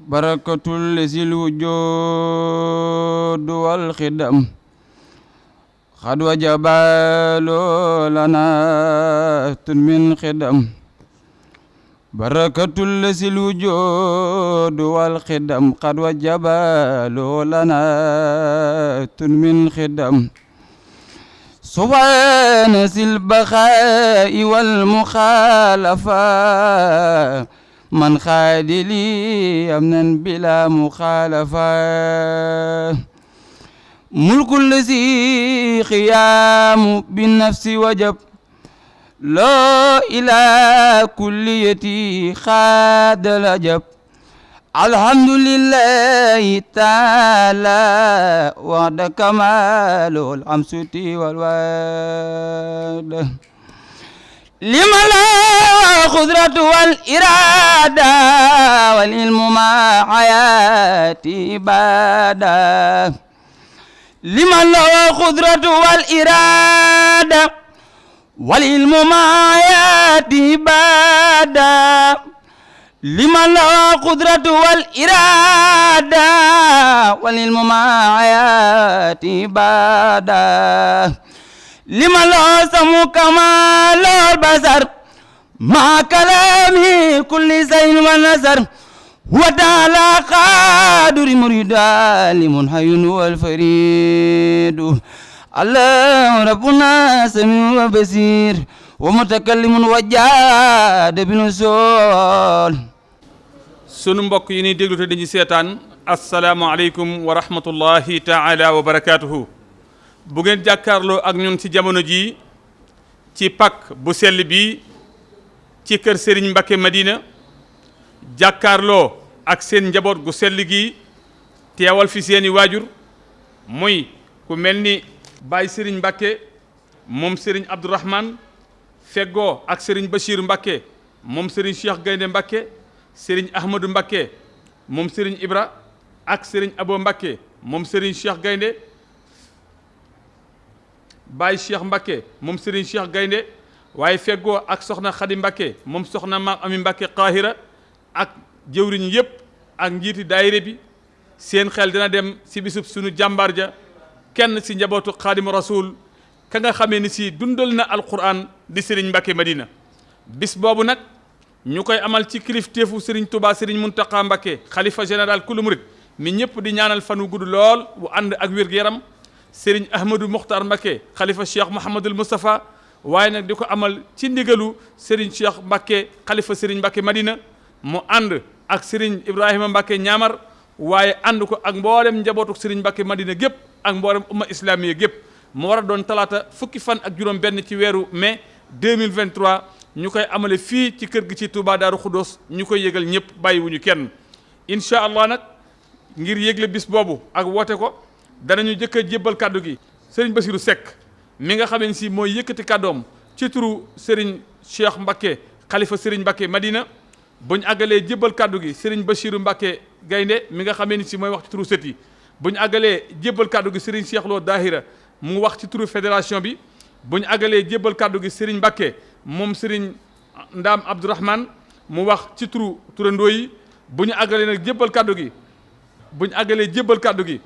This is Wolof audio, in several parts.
barakatul zil wujud wal khidam khad wajabalo lana tun min khidam barakatul zil wujud wal khidam khad wajabalo lana tun min khidam subhana zil bakhai wal mukhalafa man khadili amnan bila mukhalafa mulkul lazi qiyamu bin nafsi wajab la ila kulliyati khadal ajab alhamdulillahi ta'ala wa'da kamalul amsuti wal wa'da lima la qudratu wal irada wal ilmu ma hayati ibada lima la qudratu wal irada wal ilmu ma hayati ibada lima la qudratu wal irada wal ilmu ma hayati ibada lima la samu kamal al basar ma kalami kulli zayn wa nazar wa ta'ala qadir murida limun hayyun wal farid Allah rabbuna sami wa basir wa mutakallimun wa jad bil usul. Sunu mbokk yi ni déglu te dañu seetaan assalaamu alaykum wa rahmatullahi ta'ala wa barakatuhu. bu ngeen jàkkaarloo ak ñun ci jamono ji ci pak bu sell bi ci kër Serigne Mbacké Madina jàkkaarloo ak seen njaboot gu sell gi teewal fi seeni waajur muy ku mel ni Baye Serigne Mbacké moom Serigne Abdourahmane feggoo ak Serigne Bachir Mbacké moom Serigne Cheikh Gaynde Mbacké Serigne Ahmadou Mbacké moom Serigne Ibra ak Serigne Abo Mbacké moom Serigne Cheikh Gaynde Baye Cheikh Mbacké moom Serigne Cheikh Gaynde waaye feggoo ak soxna Khady Mbacké moom soxna Maam Ami Mbacké Qahira ak jëwriñ yëpp ak njiiti daayira bi seen xel dina dem si bisub sunu jàmbaar ja kenn si njabootu Xaadimu Rasuul ka nga xamee ni si dundal na alquran di Serigne Mbacké Madina bis boobu nag ñu koy amal ci kilifteefu Serigne Touba Serigne Mountakha Mbacké xalifa général kulu murid mi ñëpp di ñaanal fan wu gudd lool bu ànd ak wér-gu-yaram Serigne Ahmadou Mokhtar Mbacké xalifa Cheikh Mouhamadul Moustapha waaye nag di ko amal ci ndigalu Serigne Cheikh Mbacké xalifa Serigne Mbacké Madina mu ànd ak Serigne Ibrahima Mbacké ñaamar waaye ànd ko ak mboolem njabootu Serigne Mbacké Madina gépp ak mboolem umma islamiya gépp mu war a doon talaata fukki fan ak juróom benn ci weeru mai 2023 ñu koy amale fii ci kër gi ci Touba Daaru Khoudoss ñu koy yëgal ñëpp bàyyiwuñu kenn incha allah nag ngir yëgle bis boobu ak woote ko danañu jëkk a jébbal kàddu gi Serigne Bassirou Seck mi nga xamee si mooy yëkkati kàddoom ci turu Serigne Cheikh Mbacké xalifa Serigne Mbacké Madina buñ àggalee jébbal kàddu gi Serigne Bachirou Mbacké Gaynde mi nga xamee ni si mooy wax ci turu sët yi buñ àggalee jébbal kàddu gi Serigne Cheikh Lo Dahira mu wax ci turu fédération bi buñ àggalee jébbal kàddu gi Serigne Mbacké moom Serigne Ndam Abdourahmane mu wax ci turu turandoo yi bu ñu àggalee nag jébbal kàddu gi buñ àggalee jébbal kàddu gi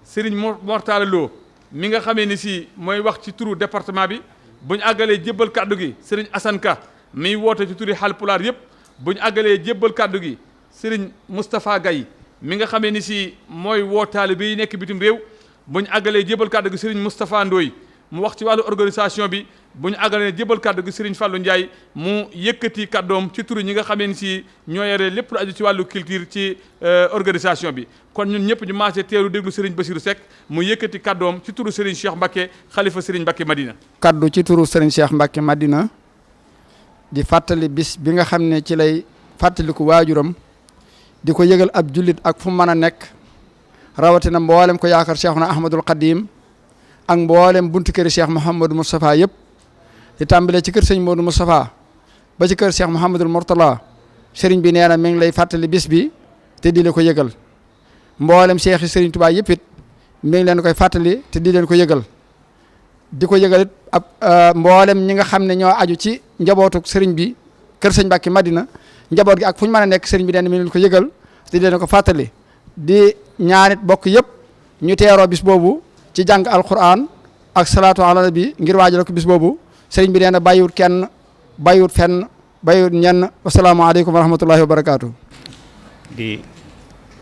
Serigne Mortala Lo mi nga xamee ni si mooy wax ci turu département bi bu ñu àggalee jébbal kàddu gi Serigne Assane Ka miy woote ci turi Haalpulaar yëpp bu ñu àggalee jébbal kàddu gi Serigne Moustapha Gaye mi nga xamee ni si mooy woo taalibe yi nekk bitim réew bu ñu àggalee jébbal kàddu gi Serigne Moustapha Ndoye mu wax ci wàllu organisation bi bu ñu àggalee jébbal kàddu gi Serigne Fallou Ndiaye mu yëkkati kàddoom ci turu ñi nga xamee ni si ñoo yore lépp lu aju ci wàllu culture ci organisation bi kon ñun ñëpp ñu maase teeru déglu Serigne Bassirou Seck mu yëkkati kàddoom ci turu Serigne Cheikh Mbacké xalifa Serigne Mbacké Madina. kaddu ci turu Serigne Cheikh Mbacké Madina di fàttali bis bi nga xam ne ci lay fàttaliku waajuram di ko yëgal ab jullit ak fu mën a nekk rawatina mboolem ko yaakaar Cheikhuna Ahmadul Khadim ak mboolem buntu këri Cheikh Mouhamadou Moustapha yëpp di tàmbalee ci kër sëñ Modou Moustapha ba ci kër Cheikh Mouhamadul Mourtala Serigne bi nee na mi ngi lay fàttali bis bi te di la ko yëgal mboolem Cheikh yi Serigne Touba yëpp it mi ngi leen koy fàttali te di leen ko yëgal di ko yëgal it ab mboolem ñi nga xam ne ñoo aju ci njabootu Serigne bi kër sëñ Mbacké Madina njaboot gi ak fu ñu mën a nekk Serigne bi nee na mi ngi leen ko yëgal di leen ko fàttali di ñaanit bokk yëpp ñu teeroo bis boobu ci jàng alquran ak salaatu ala nabi ngir waajal ko bis boobu sëriñ bi nee na bàyyiwut kenn bàyyiwut fenn bàyyiwut ñenn wasalaamaaleykum wa rahmatullahi wa barakaatu. di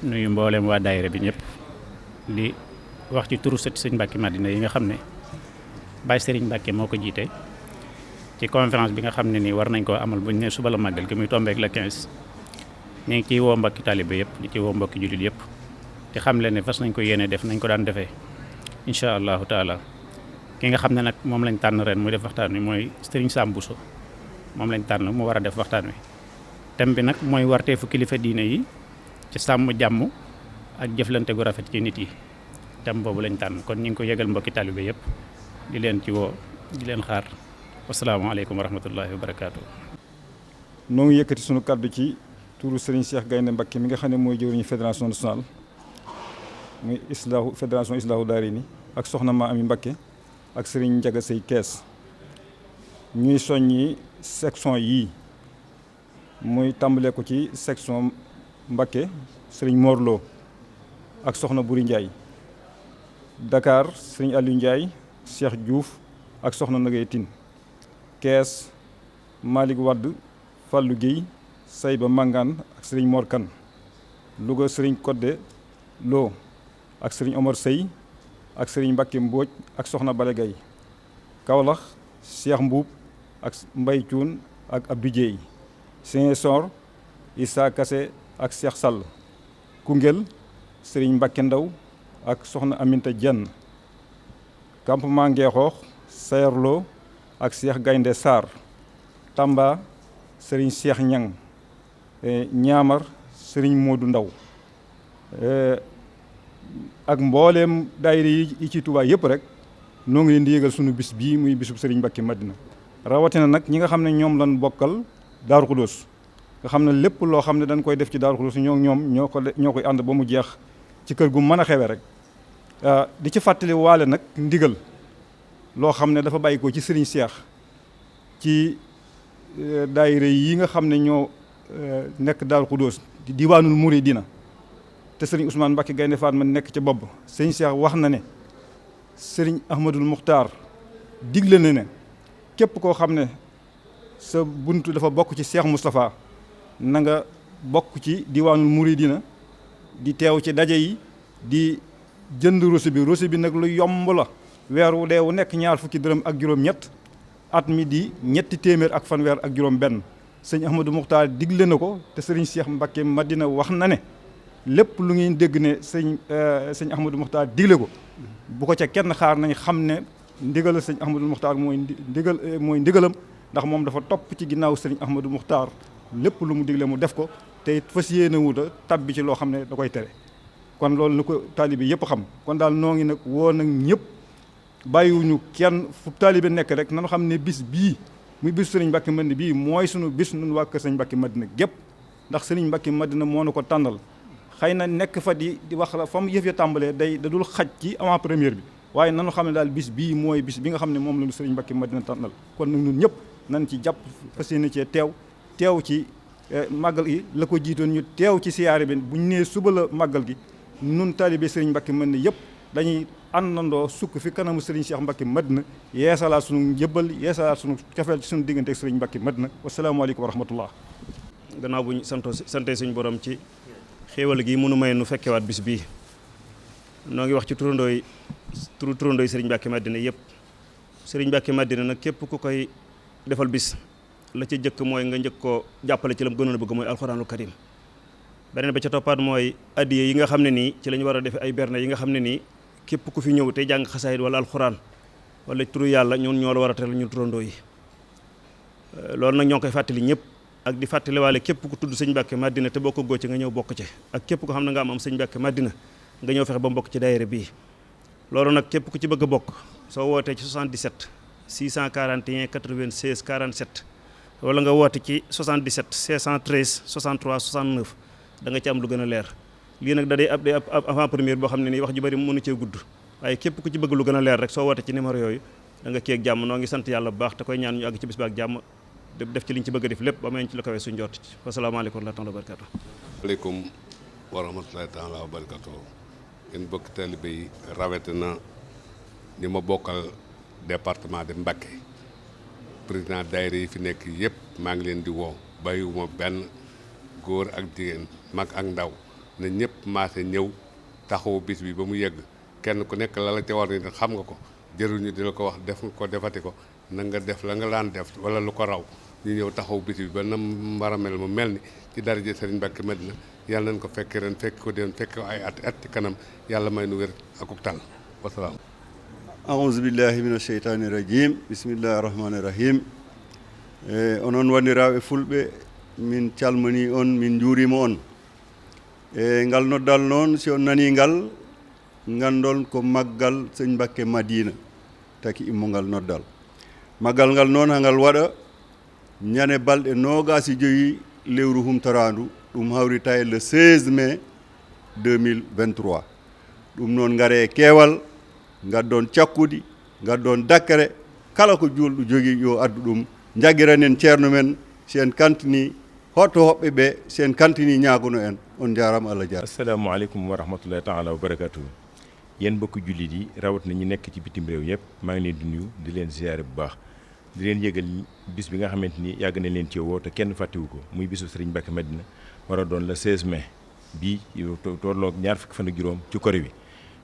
nuyu mboolem waa daayira bi ñëpp di wax ci turu sëti sëñ Mbàkke Madina yi nga xam ne Baye Serigne Mbàkke moo ko jiite ci conférence bi nga xam ne nii war nañ koo amal buñ ne suba la màggal gi muy tombeek la 15 ñu ngi ciy woo mbokki taalibe yëpp di ci woo mbokki jullit yëpp te xam leen ne fas nañ ko yéene def nañ ko daan defee incha allahu taala ki nga xam ne nag moom lañ tànn ren muy def waxtaan wi mooy Serigne Sam Bousso moom lañ tànn mu war a def waxtaan wi thème bi nag mooy warteefu kilifa diine yi ci sàmm jàmm ak jëflante gu rafet ci nit yi thème boobu lañ tànn kon ñu ngi ko yëgal mbokki taalibe yëpp di leen ci woo di leen xaar wasalaamaaleykum wa rahmatullahi wa barakaatu. noo ngi yëkkati sunu kàddu ci turu Serigne Cheikh Gaynde Mbacke mi nga xam ne mooy jëwriñu fédération nationale muy islaahu fédération islaahu daarayni ak soxna Ma Ami Mbacke ak Serigne Ndiaga Sey Kees ñuy soññi section yii muy tàmbalee ko ci section Mbacke Serigne Morlo ak soxna Buri Ndiaye Dakar Serigne Aliou Ndiaye Cheikh Diouf ak soxna Nagay Tine Kees Malick Wadd Fallou Guèye Sayba Mangane ak Serigne Mor Kane Louga Serigne Codé Lo ak Serigne Omar Sey ak Serigne Mbacke Mbodj ak soxna Bale Gaye Kaolack Cheikh Mbuub ak Mbay Cuun ak Abdou Dieye Ziguinchor Issa Kassé ak Cheikh Sall Koungheul Serigne Mbacke Ndaw ak soxna Aminta Dieng campement Ngeexoox Sayarlo ak Cheikh Gaynde Sarr Tamba Serigne Cheikh Ñang Ñaamar Serigne Modou Ndaw ak mbooleem daayira yi ci Touba yëpp rek noo ngi leen di yëgal sunu bis bii muy bisub Serigne Mbacke Madina rawatina nag ñi nga xam ne ñoom lan bokkal Daaru Xudoos nga xam ne lépp loo xam ne dañ koy def ci Daaru Xudoos ñoo koy ànd ba mu jeex ci kër gu mën a xewe rek di ci fàttali waale nag ndigal loo xam ne dafa bàyyi ko ci Serigne Cheikh ci daayira yi nga xam ne ñoo nekk Daaru Xudoos di diwaanul Muridina te Serigne Ousmane Mbacke Gaynde Fatma nekk ca bopp Serigne Cheikh wax na ne Serigne Ahmadul Muxtaar digle na ne képp koo xam ne sa buntu dafa bokk ci Cheikh Moustapha na nga bokk ci diwaanul Muridina di teew ci daje yi di jënd rosi bi nag lu yomb la weer wu dee wu nekk ñaar fukki dërëm ak juróom-ñett at mi di ñetti téeméer ak fanweer ak juróom-benn sëñ Ahmadou Muxtaar digle na ko te Serigne Cheikh Mbacke Madina wax na ne lépp lu ngeen dégg ne sëñ Ahmadou Muxtaar digle ko bu ko ca kenn xaar nañ xam ne ndigal sëñ Ahmadou Muxtaar mooy ndigalam ndax moom dafa topp ci ginnaaw sëñ Ahmadou Muxtaar lépp lu mu digle mu def ko te it fas yéene wuta tabbi ci loo xam ne da koy tere kon loolu na ko taalibe yëpp xam kon daal noo ngi nag woo nag ñëpp bàyyiwuñu kenn fu taalibe nekk rek nanu xam ne bis bii muy bis sëriñ Mbacke Madina bii mooy sunu bis nun waa kër sëriñ Mbacke Madina gépp ndax sëriñ Mbacke Madina moo nu ko tànnal xëy na nekk fa di wax la fa mu yëf ya tàmbalee da dul xaj ci avant première bi waaye nanu xam ne daal bis bii mooy bis bi nga xam ne moom la nu sëriñ Mbacke Madina tànnal kon nag ñun ñëpp nañ ci jàpp fas yéene cee teew ci màggal gi la ko jiitoon ñu teew ci siyaare bi bu ñu nee suba la màggal gi nun taalibe sëriñ Mbacke Madina yëpp dañuy àndandoo sukk fi kanamu sëriñ Cheikh Mbacke Madina yeesalaat sunu njëbbal yeesalaat sunu cofeel ci sunu diggante ak sëriñ Mbacke Madina wasalaamaaleykum wa rahmatullah. gannaaw bu ñu sante suñu borom ci xéewal gi mënu may nu fekkewaat bis bii noo ngi wax ci turandooy sëriñ Mbacke Madina yëpp sëriñ Mbacke Madina nag képp ku koy defal bis la ca jëkk mooy nga njëkk koo jàppale ci la mu gënoon a bëgg mooy alxuraanul karim beneen ba ca toppaat mooy addiye yi nga xam ne nii ci la ñu war a defe ay berne yi nga xam ne nii képp ku fi ñëw tey jàng xasaayid wala alxuraan wala turu yàlla ñun ñoo la war a teral ñun turandoo yi loolu nag ñoo ngi koy fàttali ñëpp ak di fàttaliwaale képp ku tudd sëñ Mbacke Madina te bokk góo ci nga ñëw bokk ci ak képp ko xam ne nga am sëñ Mbacke Madina nga ñëw fexe ba mbokk ci daayira bii loolu nag képp ku ci bëgg a bokk soo wootee ci 77 641 96 47 wala nga woote ci 77 613 63 69 da nga ci am lu gën a leer lii nag da day ab avant première boo xam ne nii wax ju bari mënu cee gudd waaye képp ku ci bëgg lu gën a leer rek soo woote ci numéro yooyu da nga kii ak jàmm noo ngi sant yàlla bu baax te koy ñaan ñu àgg ci bis ba ak jàmm def ci liñ ci bëgg a def lépp ba may ci la kawee suñu jot ci wasalaamaaleykum wa rahmatullahi wa barakatuh. aleykum wa rahmatullahi taala wa barakatuh. yéen bokki taalibe yi rawatina ñi ma bokkal département de Mbacké président daayira yi fi nekk yëpp maa ngi leen di woo bàyyiwuma benn góor ak jigéen mag ak ndaw na ñëpp maase ñëw taxawu bis bi ba mu yegg kenn ku nekk la la ca war ni xam nga ko jëruñu di la ko wax def nga ko defati ko na nga def la nga laan def wala lu ko raw ñu ñëw taxaw bis bi ba na mbar a mel mu mel ni ci daraja Serigne Mbacké Madina yàlla nañ ko fekk ren fekk ko déwén fekk ko ay at ci kanam yàlla may nu wér akuk tal wasalaam. a'udhu billahi minash shaitani rajim bismillahir rahmanir rahim. Onon wandiraɓe fulɓe min calmini on min juurima on ngal noddal noon si on nani ngal gandon ko maggal Serigne Mbacké Madina taki immongal noddal maggal ngal noon hangal waɗa ñane balɗe 25 lewru humtorandu ɗum hawrita e le 16 mai 2023 ɗum noon ngare keewal ngaddon cakkudi ngaddon dakkere kala ko julɗo jogii yo addu ɗum jagiranen ceerno men si en kantini hotto hoɓɓe ɓe si en kantini ñaagono en on jarama Allah jaar. Assalamu aleykum wa rahmatullahi taala wa barakatuh. yéen mbokki jullit yi rawat na ñi nekk ci bitim réew yëpp maa ngi leen di nuyu di leen ziyaare bu baax di leen yëgal bis bi nga xamante ni yàgg na leen ci woo te kenn fàttewu ko muy bisu Serigne Mbacké Madina war a doon le 16 mai bii tolloog ñaar fukki fan ak juróom ci kori bi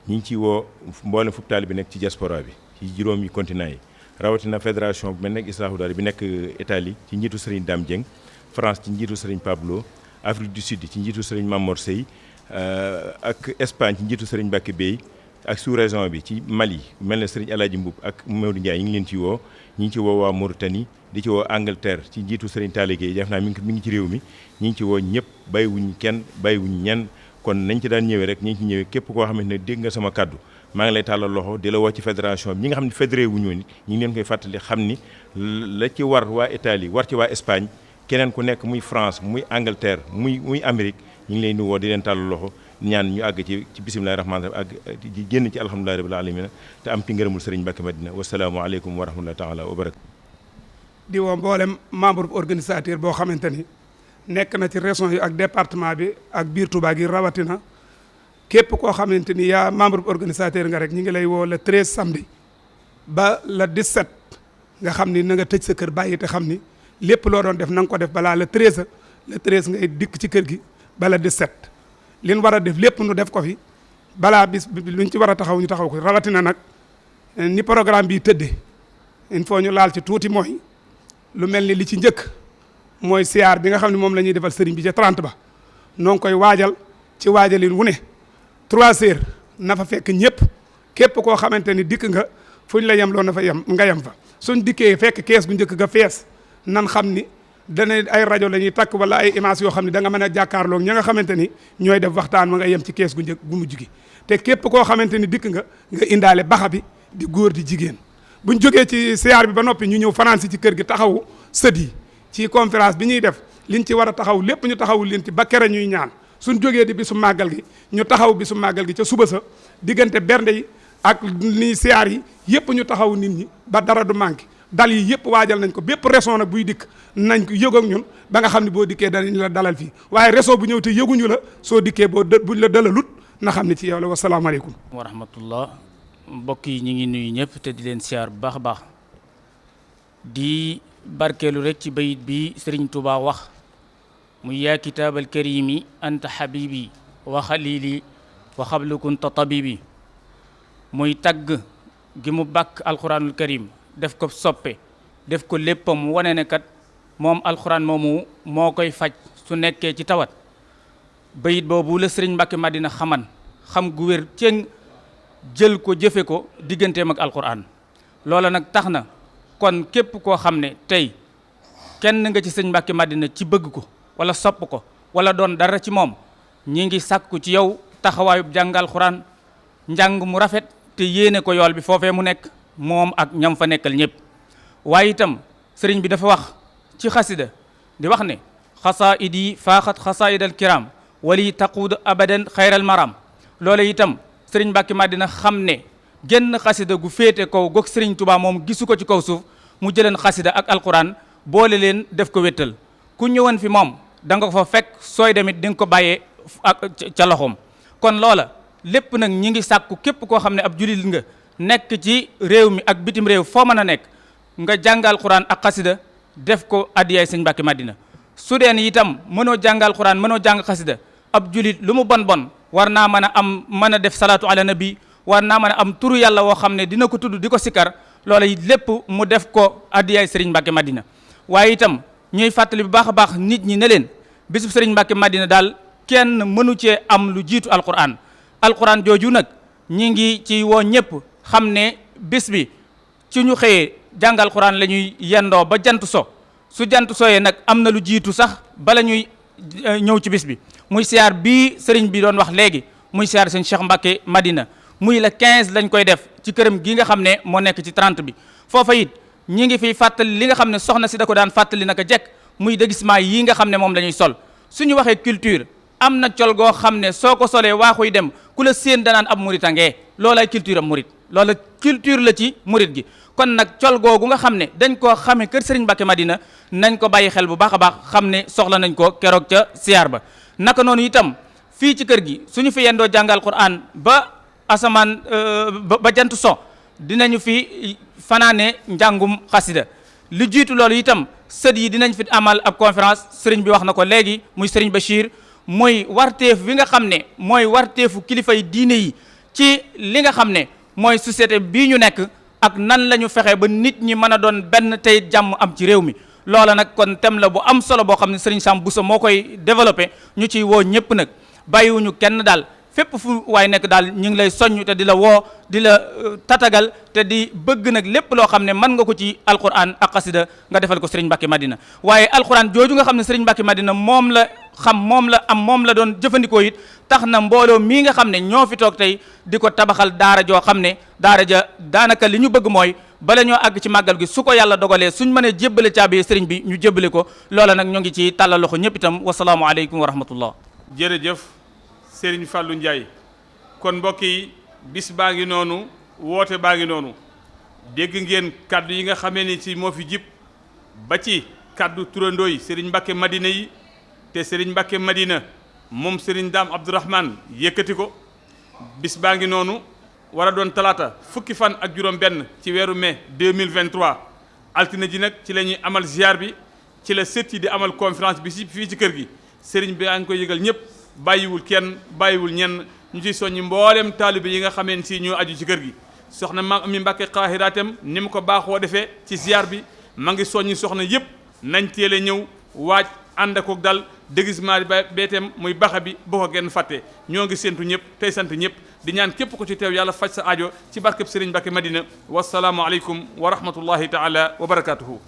ñi ngi ciy woo mboolem fu taalibe bi nekk ci diaspora bi ci juróomi continent yi rawatina fédération bu mel nekk Islaahu Daara bi nekk Italie ci njiitu Serigne Dame Dieng France ci njiitu Serigne Pablo Afrique du Sud ci njiitu Serigne Mamor Sey ak Espagne ci njiitu Serigne Mbacké Bey ak sous région bi ci Mali mel na Serigne Aladji Mboub ak Maodo Ndiaye ñu ngi leen ci woo ñi ngi ci woo waa Mauritanie di ci woo Angleterre ci njiitu Serigne Talla Gueye def naa mi ngi ci réew mi ñi ngi ci woo ñëpp bàyyiwuñ kenn bàyyiwuñ ñenn kon nañ ci daan ñëwee rek ñi ngi ci ñëwee képp koo xamante ne dégg nga sama kaddu maa ngi lay tàllal loxo di la woo ci fédération bi ñi nga xam ne fédéré wuñu ni ñi ngi leen koy fàttali xam ni la ci war waa Italie war ci waa Espagne keneen ku nekk muy France muy Angleterre muy Amérique ñi ngi leen di woo di leen tàllal loxo ñaan ñu àgg ci bisimilahi rahmaani rahim ak di génn ci alhamdulilahi rabbil alamin te am ci ngërëmul Serigne Mbacké Madina wasalaamu aleykum wa rahmatullahi taala wa barakatu. di woo mboolem membre organisateur boo xamante ni nekk na ci région yi ak département bi ak biir Touba gi rawatina képp koo xamante ni yaa membre organisateur nga rek ñi ngi lay woo le 13 samedi ba le 17 nga xam ni na nga tëj sa kër bàyyi te xam ni lépp loo doon def na nga ko def balaa le 13 ngay dikk ci kër gi ba le 17 liñ war a def lépp nu def ko fi balaa bis luñ ci war a taxaw ñu taxaw ko rawatina nag ni programme bi tëddee il faut ñu laal ci tuuti mooy lu mel ni li ci njëkk mooy siyaar bi nga xam ne moom la ñuy defal sëriñ bi ca 30 ba noo ngi koy waajal ci waajalin wu ne 3 heures na fa fekk ñëpp képp koo xamante ni dikk nga fuñ la yem loo na fa yem nga yem fa suñ dikkee fekk kees gu njëkk ga fees nan xam ni dana ay rajo la ñuy takk wala ay image yoo xam ne da nga mën a jàkkaarloog ña nga xamante ni ñooy def waxtaan ma nga yem ci kees gu njëkk gu mujj gi te képp koo xamante ni dikk nga indaale baxa bi di góor di jigéen buñ jógee ci siyaar bi ba noppi ñu ñëw fanaan si ci kër gi taxawu sët yi ci conférence bi ñuy def liñ ci war a taxaw lépp ñu taxawu leen ci ba kere ñuy ñaan suñ jógee di bisu màggal gi ñu taxaw bisu màggal gi ca suba sa diggante bernde yi ak ni siyaar yi yëpp ñu taxaw nit ñi ba dara du manqué dal yi yëpp waajal nañ ko bépp région nag buy dikk nañ ko yëg ak ñun ba nga xam ne boo dikkee danañ la dalal fii waaye région bu ñëw te yëguñu la soo dikkee buñ la dalalut na xam ne ci yow la wasalaamaaleykum wa rahmatullah mbokk yi ñu ngi nuyu ñëpp te di leen siyaar bu baax a baax di barkeelu rek ci bayit bi Serigne Touba wax muy yaa kitaabal karimi anta habibi wa xalili wa xablu kunta tabibi muy tagg gi mu bàkk alquranul karim def ko soppe def ko léppam wane ne kat moom alxuraan moomu moo koy faj su nekkee ci tawat bayit boobu la Serigne Mbacké Madina xam gu wér cëng jël ko jëfe ko digganteem ak alxuraan loola nag tax na kon képp koo xam ne tey kenn nga ci Serigne Mbacké Madina ci bëgg ko wala sopp ko wala doon dara ci moom ñi ngi sàkku ci yow taxawaayub jàng alxuraan njàng mu rafet te yéene ko yool bi foofee mu nekk moom ak ñam fa nekkal ñëpp waaye itam sëriñ bi dafa wax ci xasida di wax ne xasaidi faaxat xasaidal kiram wali taquud abadan xayral maram loola itam sëriñ Mbacké Madina xam ne genn xasida gu féete kaw goog sëriñ Touba moom gisu ko ci kaw suuf mu jëleen xasida ak alquran boole leen def ko wéttal ku ñëwoon fi moom da nga ko fa fekk sooy demit di nga ko bàyyee ca loxoom. kon loola lépp nag ñi ngi sàkku képp koo xam ne ab julit nga nekk ci réew mi ak bitim réew foo mën a nekk nga jàngal Qur'an ak xasida def ko addiyaay sëñ Mbàkke Madina. su dee ni itam mënoo jàngal Qur'an mënoo jàng xasida ab julit lu mu bon bon war naa mën a def salaatu ala nabi, war naa mën a am turu yàlla woo xam ne dina ko tudd di ko sikkar loola it lépp mu def ko addiyaay Serigne Mbacke Madina. waaye itam ñuy fàttali bu baax a baax nit ñi ne leen bisub Serigne Mbacke Madina daal kenn mënu cee am lu jiitu alquran jooju nag ñi ngi ci woo ñëpp xam ne bis bi ci ñu xëyee jàng alquran la ñuy yendoo ba jant so su jant sooyee nag am na lu jiitu sax bala ñuy ñëw ci bis bi muy siyaar bii Serigne bi doon wax léegi muy siyaar sëñ Cheikh Mbacke Madina. muy la 15 lañ koy def ci këram gi nga xam ne moo nekk ci 30 bi foofa it ñi ngi fiy fàttali li nga xam ne soxna si da ko daan fàttali naka jekk muy déguisement yii nga xam ne moom la ñuy sol. suñu waxee culture am na col goo xam ne soo ko solee waaxuy dem ku la séen danaan ab murit a ngee loolay culture am murit loola culture la ci murit gi. kon nag col googu nga xam ne dañ koo xamee kër Serigne Mbacke Madina nañ ko bàyyi xel bu baax a baax xam ne soxla nañ ko keroog ca siyaar ba. naka noonu itam fii ci kër gi suñu fi yendoo jàngal Qur'an ba asamaan ba jant so dinañu fi fanaane njàngum xasida lu jiitu loolu itam sët yi dinañ fi amal ab conférence sëriñ bi wax na ko léegi muy sëriñ Bachir muy warteef bi nga xam ne mooy warteefu kilifay diine yi ci li nga xam ne mooy société bii ñu nekk ak nan la ñu fexe ba nit ñi mën a doon benn tey jàmm am ci réew mi. loola nag kon thème la bu am solo boo xam ne sëriñ Sam Bousso moo koy développé ñu ciy woo ñëpp nag bàyyiwuñu kenn daal. fépp fu waay nekk daal ñu ngi lay soññ te di la woo di la tatagal te di bëgg nag lépp loo xam ne mën nga ko ci alquran ak xasida nga defal ko Serigne Mbacke Madina. waaye alquran jooju nga xam ne Serigne Mbacke Madina moom la xam moom la doon jëfandikoo it tax na mbooloo mii nga xam ne ñoo fi toog tey di ko tabaxal daara joo xam ne daara ja daanaka li ñu bëgg mooy bala ñoo àgg ci màggal gi su ko yàlla dogalee suñ mënee jébbale caabi Serigne bi ñu jébbale ko loola nag ñoo ngi ci tàllal loxo ñëpp itam wasalaamualeykum wa rahmatullah. jërëjëf Serigne Fallou Ndiaye kon mbokk yi bis baa ngi noonu woote baa ngi noonu dégg ngeen kaddu yi nga xamee ni ci moo fi jib ba ci kaddu turandoo yi Serigne Mbacke Madina yi te Serigne Mbacke Madina moom Serigne Dame Abdourahmane yëkkati ko bis baa ngi noonu war a doon talaata fukki fan ak juróom benn ci weeru mai 2023 altine ji nag ci la ñuy amal ziar bi ci la sët yi di amal conférence bi fii ci kër gi Serigne bi a ngi koy yëgal ñëpp bàyyiwul kenn bàyyiwul ñenn ñu ciy soññi mboolem taalibe yi nga xameen si ñoo aju ci kër gi soxna Maam Ami Mbacke Xaahiraatam ni mu ko baaxoo defee ci ziar bi ma ngi soññi soxna yëpp nañ teel a ñëw waaj ànd ak dal déguisement bi beeteem muy baxa bi boo ko genn fàtte ñoo ngi séntu ñëpp tey sant ñëpp di ñaan képp ko ci teew yàlla faj sa aajo ci barkeb Serigne Mbacke Madina wasalaamu aleykum wa rahmatullahi taala wa barakatuhu